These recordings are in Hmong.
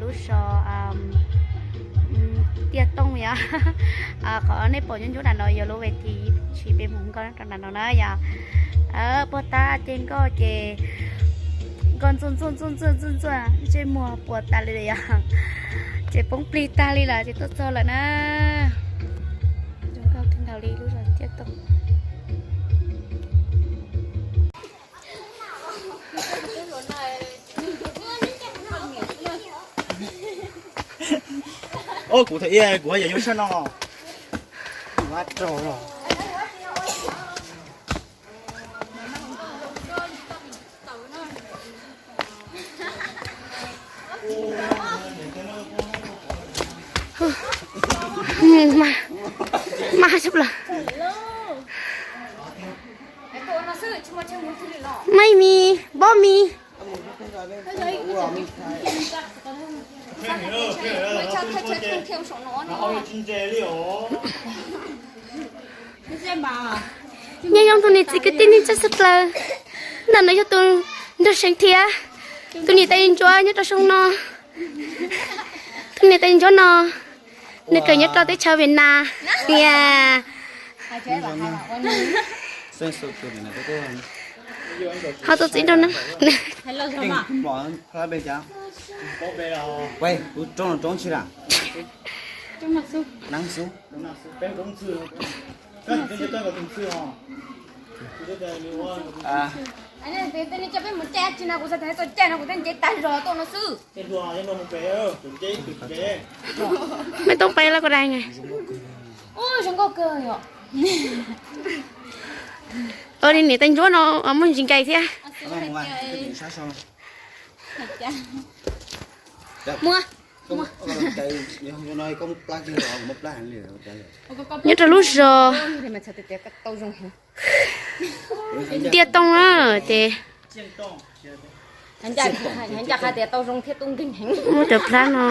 Lub zos Tiaj Tooj yom. Qhov nej pom ncuab ncuab nram no yog lub ves tiv tshis peb mus nkoj rau nram no na yom. Puag ta ces nkoj ces nkoj ntxuaj ntxuaj ntxuaj ntxuaj ntxuaj ntxuaj, ntsej muag puas tas li yom. Ces poob plig tag li lawm ces tuaj txog lawm na. Zoo nkauj kawg nkaus li lub zos Tiaj Tooj. Ua kuv thaum ub kuv yuav nyob sab no. Mas tshaj plaws. Maj mi, bob mi. Nyob zoo tus niam txiv kwv tij neej tsa txhua plaws. Ntawm no yog tus nrog seev thiab, tus niam tais ntsuab nyob rau xyoo no. Tus niam tais ntsuab no nws kawm nyob rau teb chaws Việt Nam. Ho tus txiv nrog na. Mej toob peb lab ko dai nga. Ua li niam tais ntsuab no muaj ntsis nkais thiab. Nyob rau lub zos Tiaj Tooj na ces muaj cov plab no.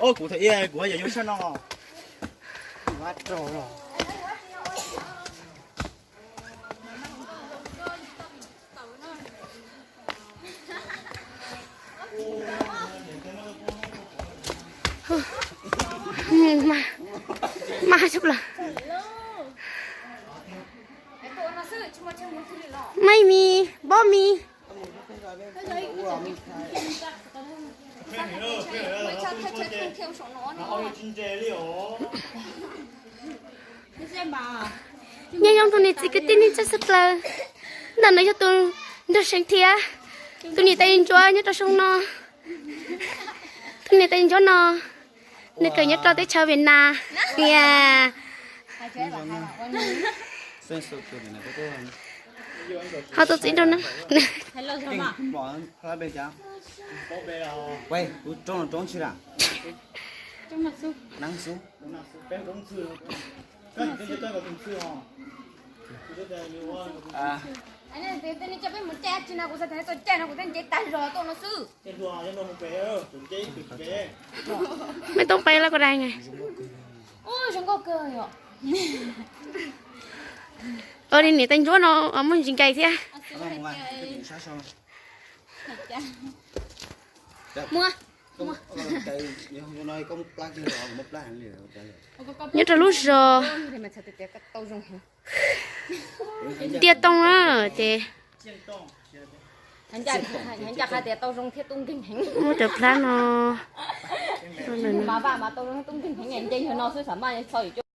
Kuv thaum ub kuv yuav nyob sab no. Mas, mas tshaj plaws. ไม่มี บ่มี Nyob zoo tus niam txiv kwv tij neej tsa sawv daws. Ntawm no yog tus nraug seev thiab, tus niam tais ntsuab nyob rau xyoo no. Tus niam tais ntsuab no, nws kawm nyob rau teb chaws Việt Nam. Niam, ho tus txiv nraug no. Mej toob peb lab koj dai nga. Ua li niam tais ntsuab no muaj ntsis nkais thiab. Nyob rau lub zos Ntiaj Tooj na, ces muab cov plab no, mas vaj mas tau zoo tub nkeeg heev, nce yog no xwb xam maj txho yus coj.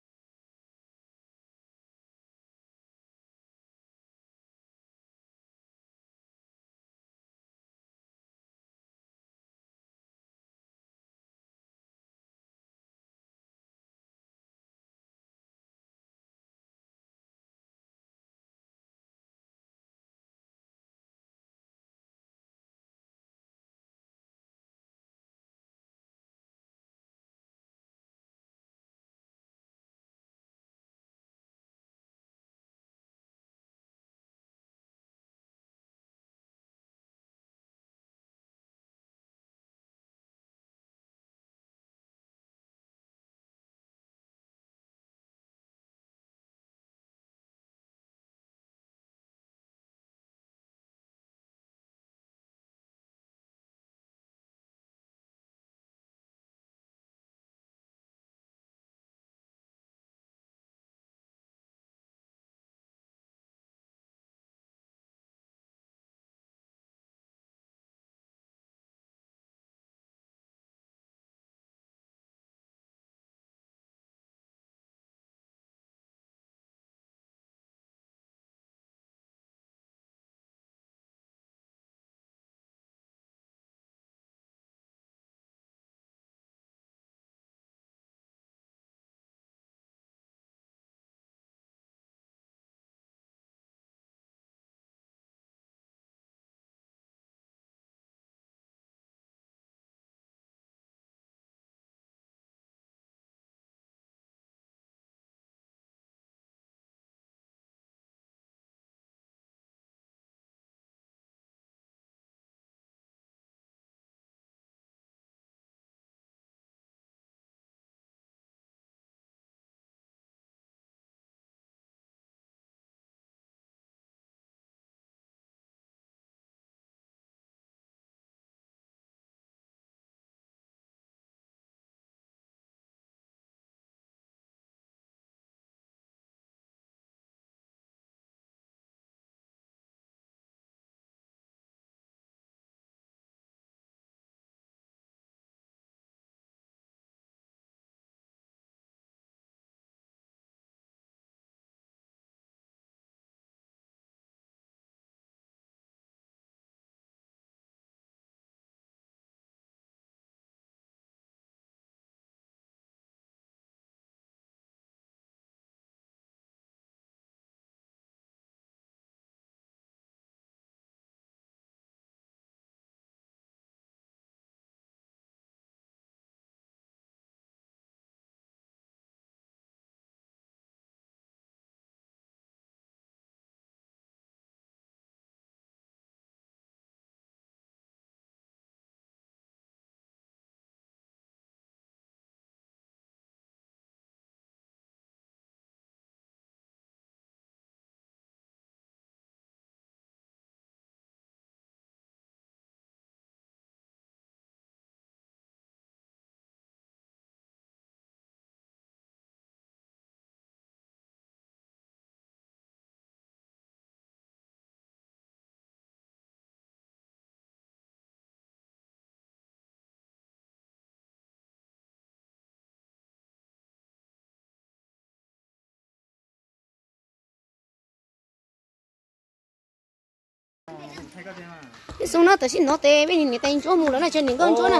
Xoo no tam sim no tes peb niam tais ntsuab mus lawm no, ces niam nkauj ntsuab na.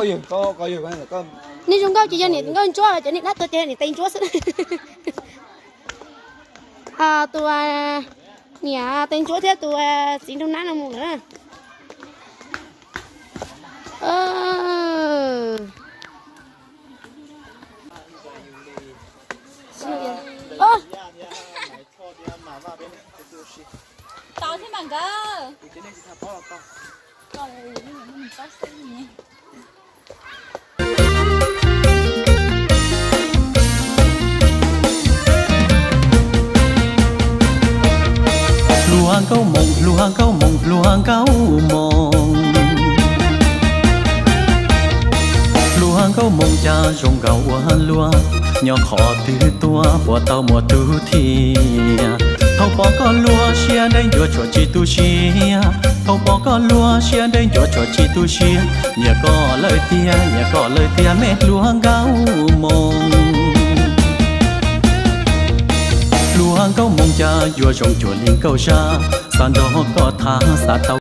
Nej zoo nkauj ces yog niam nkauj ntsuab, cov niam dab tuag ces niam tais ntsuab xwb. Tus niam tais ntsuab thiab tus txiv nraug nab no mus lawm na. Hluas nkauj moos, hluas nkauj moos, hluas nkauj moos. Hluas nkauj moos cas zoo nkauj ua luaj, nyob qhov twg tuaj puas tau muaj tus thiab. Thaum pom koj luag siab ntev ncuav tshuav tsis tu siab, thaum pom koj luag siab ntev ncuav tshuav tsis tu siab. Nyiam koj lawm tiag, nyiam koj lawm tiag me hluas nkauj moos. Hluas nkauj moos cas yuav zoo cuag li nkauj zaj, xav nrog koj tham xav tau